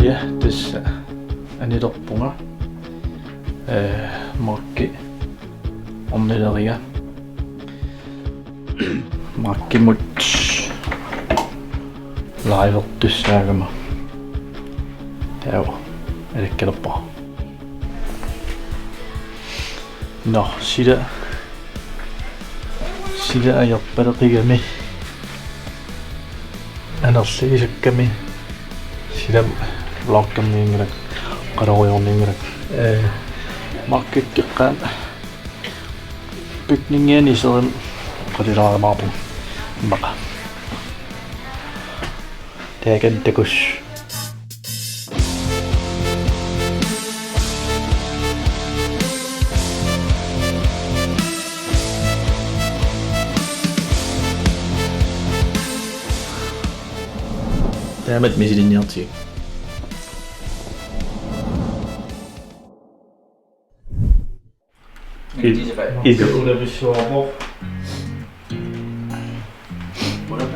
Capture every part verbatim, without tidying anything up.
Ja, tassa anilerpunga. Eh, Marki ornileriga. Markimut livertussaagama. Joo, alikkalerpara. Nå, sila, sila ajorpaleqigami. Anerligisakkami. Sila vloggernianngilakka, qanoq iliornianngilakka. Eh, Markip eqqaani bygningiani iserimik qalilaarumaarpunga. Immaqa. Taakani takuss. Taamatut misilinniartigik. Is. Is. Una pissuarpoq.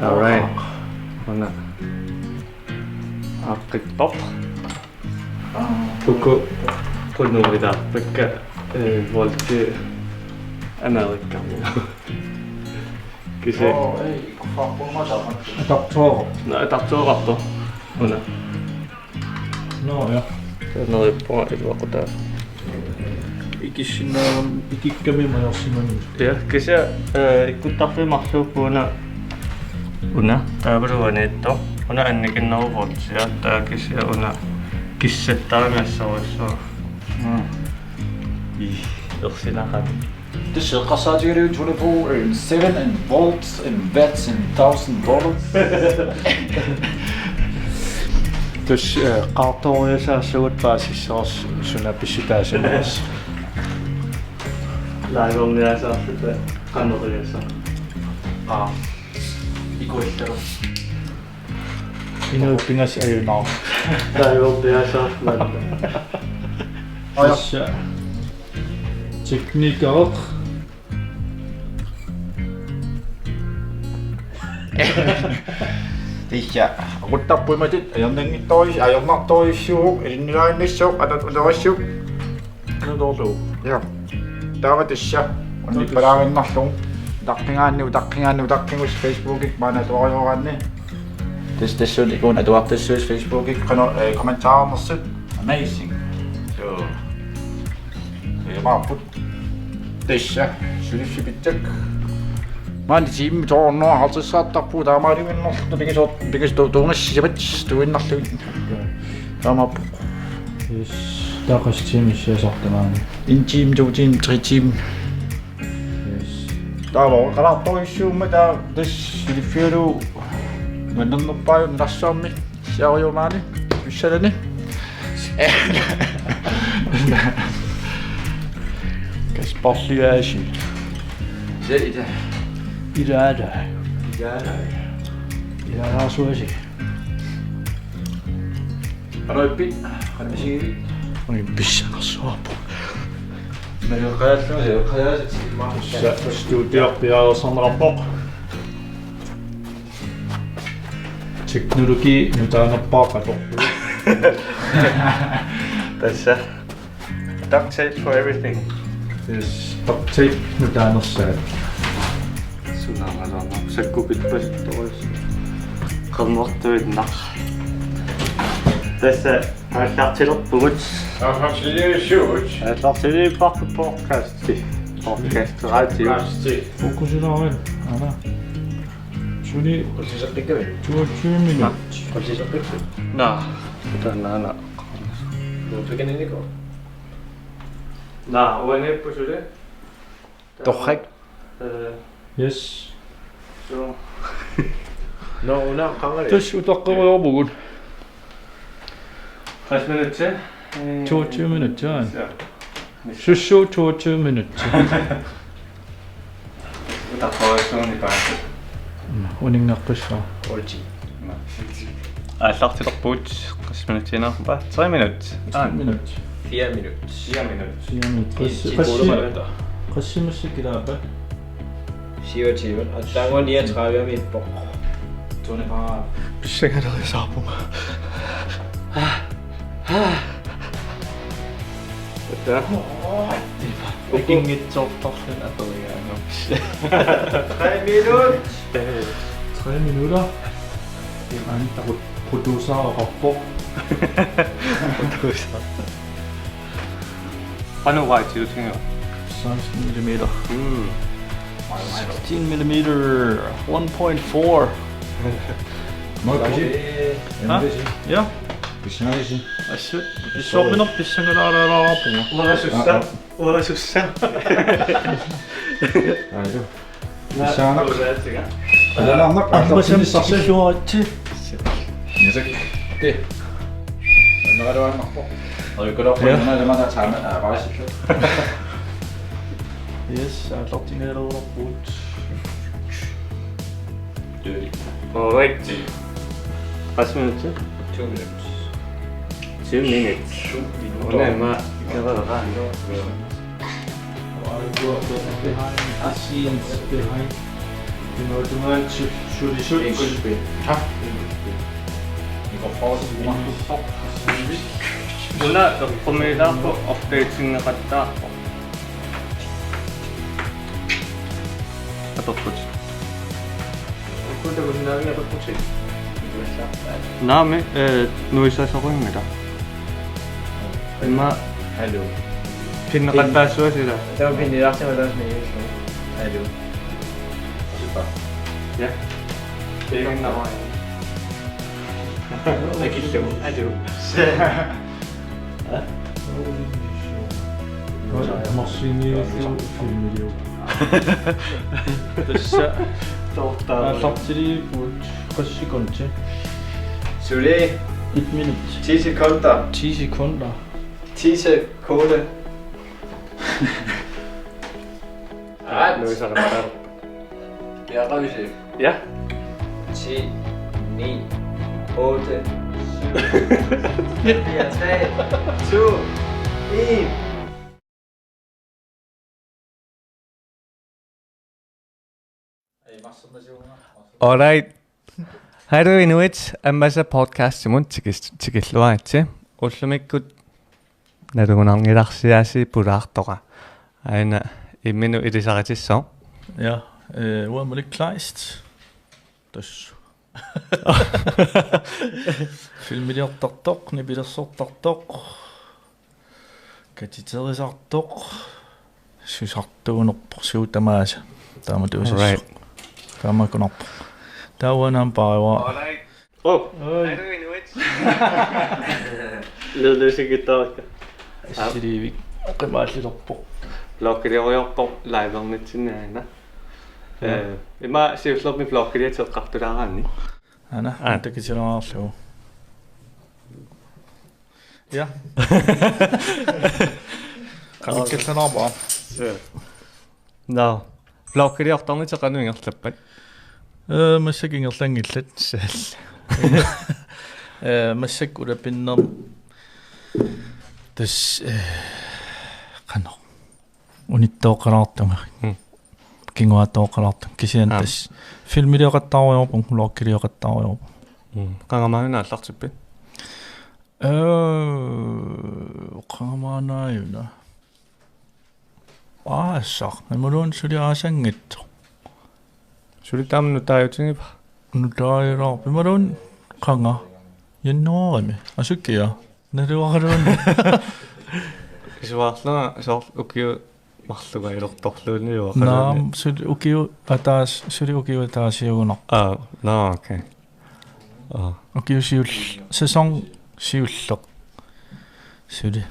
All right. Una. Aaqqittoq. Uku qunuugilaarpakka, eh, Volti Amerikami. Kisi. Atartooraq. Naa, atartoorartoq. Una. Nå, ja. Neriuppunga iluaqutaasumik. Ikissinnaagami, ikikkami majorsimami. Ja, kisianni, eh, ikkuttarfiit marluupput una, una, taavalu uaniittoq. Una annikinneruvoq, ja, taava kisianni una kissattaarami assorujussuaq. Mm. Ii, ersinaqaaq. Tassa eqqarsaatigalugu twenty-four and seven and volts and watts and thousand dollars. Tassa, eh, qaartooriasaassagut paasissavarsi suna pissutaasimanersoq. Liverniasaarluta qanoriasaarluta. Aa. Ikuallaru. Inuit pingasut ajunaaq. Liverniasaarluta. Aja. Tassa. Teknikereq. Tassa, aquttarpuimatit, ajornanngitsoris-, ajornartorujussuuvoq, ilinnilaannassooq, atat ulerissuk. Alutorlu. Ja. Taava tassa, unnippalaarinnarlugu. Utaqqigaanni, utaqqigaanni, utaqqigaanni Facebookip maanna atuarioraanni. Tassa tassuuna ikuuna atuartassuusi Facebookip, qanoq, eh, kommentarernersut. Amazing. So. Ujamaapput. Tassa, suliffik pitsakka. Maani tiimi to hundrede og halvtreds-aartarpugut, taamaaliuinnarluta pingasut, pingasut tu-, tuungassisavat tuinnarlugit. Taamaappoq. Yes. Taava qassit tiimit issiasartut maani? En time, to time, tre time. Yes. Taava oqalaartorujussuummat taava tassa suliffigalugu mannernerpaajunnaarsuarmi. Siarujumaani, Pyssalani. Kasperliaasi. Se ita. Ilaata. Ilaata. Ilaataasuasi. Qanoq ippit? Qanoq isigivit? Ui, pissanarsuarpoq. Maleqqajaallunga, maleqqajaasat. Sa-, studiorpiareersarneqarpoq. Teknologi nutaanerpaaq atorlugu. Tassa. Duct tape for everything. Yes, duct tape nutaanersaat. Sunaaralaarnaq. Sakkupit pasittorus. Qernertuinnaq. Tassa aallartilerpugut. Aallartiliisuut. Aallartiliipparput podcasti. Podcast radio. Podcasti. Fokusilaarit. Aana. Suli. Qulliseqqikkavit? Toogtyve minut. Qulliseqqikkavit? Naa. Taannaana. Nuupikininiko? Naa, uaniippu suli. Torrak. Eh. Yes. So. Nå, una qangali. Tassa utaqqerujoorpugut. Tres minutter. Eh, toogtyve minutter, ja. Ja. Susu toogtyve minutter. Utaqqerujoorsuunik paasi. Mm, uninngaqqissaaq. Olti. Aallartilerpugut, qassit minuttiinnarpa? Tre minut. Aa. Tre minut. Fire minut. Fire minut. Fire minut. Qassi-, qassi-, qassit massakkut ilaappat? Syvogtyve. Aatsaannguaq niogtredivemiippoq. Tuneqaaq. Pissangaleriasaarpunga. Akinngitsoortarluni aperigaangakkit. Tre minut. Tre minutter. Aamma pro-, producer oqarpoq. Producer. Qanoq uatsiutigiva? Seksten millimeter. Mm. Sixteen millimeter, one point four. Nå, pisi. Ha? Ja. Pissangalisi. Assut. Pissorminor pissangalaalaalaapunga. Uanga sussa. Uanga sussa. Aa, joo. Pissanganaq. Uanga sussa. Aa, aamma. Aamma aamma. Pissangalaalaalaapunga. Pissangalaalaalaapunga. Yes. Anna kaluan makko. Og jeg går op på Ja. den her, den er der tager med, er bare sit. Yes, I love the middle of wood. Dirty. All right. Five minutes. Two minutes. Two minutes. Two minutes. Una ma. Behind the scenes, behind. You know, the man should, should, should. Huh? Una eqqumiilaarpoq updatingeqattaarpoq. Apeqqut. Ukku takusinnaavigit apeqqutit? Naamik, eh, nuisasorinngilaq. Immaqa Hallo. Pinneqattaassuaq sila. Taava pinnilaartima taas niusu. Hallo. Super. Ja. Pinneqattaassuaq. Akillu. Hallo. Marsini filmiliu. Tassa. Toortaa. Aallartiliipput qassikkunti. Suli. Et minut. Ti sekunder. Ti sekunder. Ti sekunder. Ej, nu er vi så ret. Ja, der er vi set. Ja. Ti, ni, otte, syv, fire, tre, to, en. All right. Hej du inuit, Ammassaq podcastimut tikis-, tikilluaritsi. Ullumikkut nalugunarnilarsiasi pulaartoqa. Aana imminut ilisaritissaaq. Ja, øh, uanga Malik Kleist. Tassa. Filmiliortartoq, nipilersortartoq, katiterisartoq, susartuunerpoq suut tamaasa. Taama tuusassu. All right. Taamaakkunarpoq. Taava naam paava. All right. Oh. Oi. Lydløse guitar. Assiliivik. Qimaallilerpoq. Vloggilioriarpoq livernitsinni aana. Ja. Eh, immaqa siullermik vloggiliat eqqartulaaraanni. Aana, Aa. Takitilaarlugu. Ja. Qamikkallarpara. Ja. Nå. Vloggiliortarnit qanoq ingerlappat? Øh, massakkut ingerlanngillat. Sal. Øh, massakkut ulapinnermi. Tassa, øh, qanoq. Unittooqqalaartunga. Mm. Kinguaattooqqalaartunga. Kisianni Aap. Tassa. Filmilioqattaarujoorpunga, vloggilioqattaarujoorpunga. Mm. Qanga maanna aallartippit? Øh, qanga maanna aajuna. Aasaaq, imaluunniit suli aasanngitsoq. Suli taama nutaajutigiva? Nutaajulaarpoq, imaluunniit qanga. Januaarimi. Asukiaq. Naluaraluunniit. Isuarlunga soorlu ukiut marlunga ilortorluunniit uanga. Naamik, suli ukiut ataas-, suli ukiut ataasiugunarpoq. Aa, nå, okay. Aa. Ukiut siul-, sæson siulleq. Suli.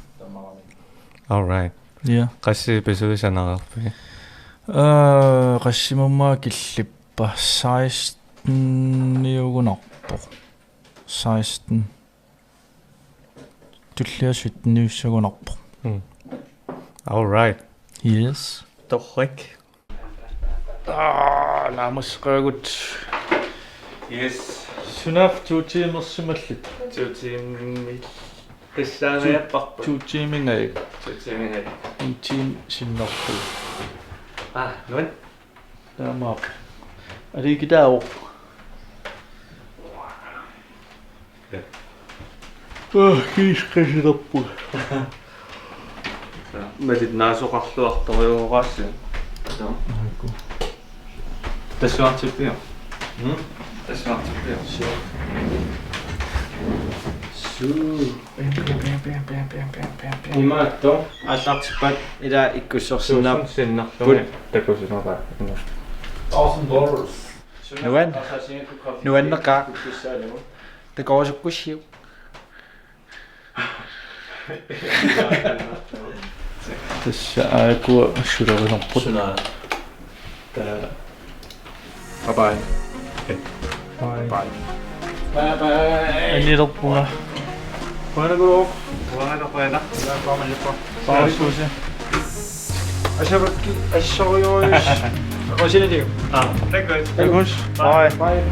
All right. Ja. Qassit episodit sanareerpigit? Øh, qassimummaa killippa? Seksten-iugunarpoq. Seksten. Tullia sytten-iussagunarpoq. Mm. All right. Yes. Torrak. Aa, naamasseqaagut. Yes. Sunaaffa to timersimalluta? To timer. Tassaangajappara. To timingajappara. To timingajappara. En time sinnerlugu. Aa, nuann'. Taamaappoq. Aliikitaavoq. Ja. Aa, kiisqasilerput. Malit naasoqarluartorujooraassi. Aaku. Tassuartippio? Hmm? Tassuartippio? Suu. Suu. Imaattoq. Aallartippaat ila ikkussorsinnaapput. Tuusind sinnarlugit takusinnaavat. Thousand dollars. Nuan-, nuanneqaaq. Takorusukkussiuk. Tassa aaku sulerinerput. Suna. Taava. Bye bye. Bye. Bye. Bye bye. Anilerpunga. Qujanaq. Qujanaq, qujanaq. Bye bye. Bye. Ashabarki, ashoyosh. Ocean. Ah, thank you. Thank you. Bye. Bye.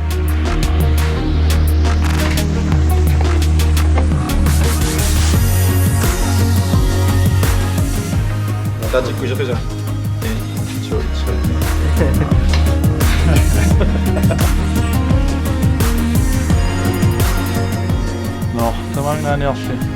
That's a good episode. Nå, tamanna aniarsi.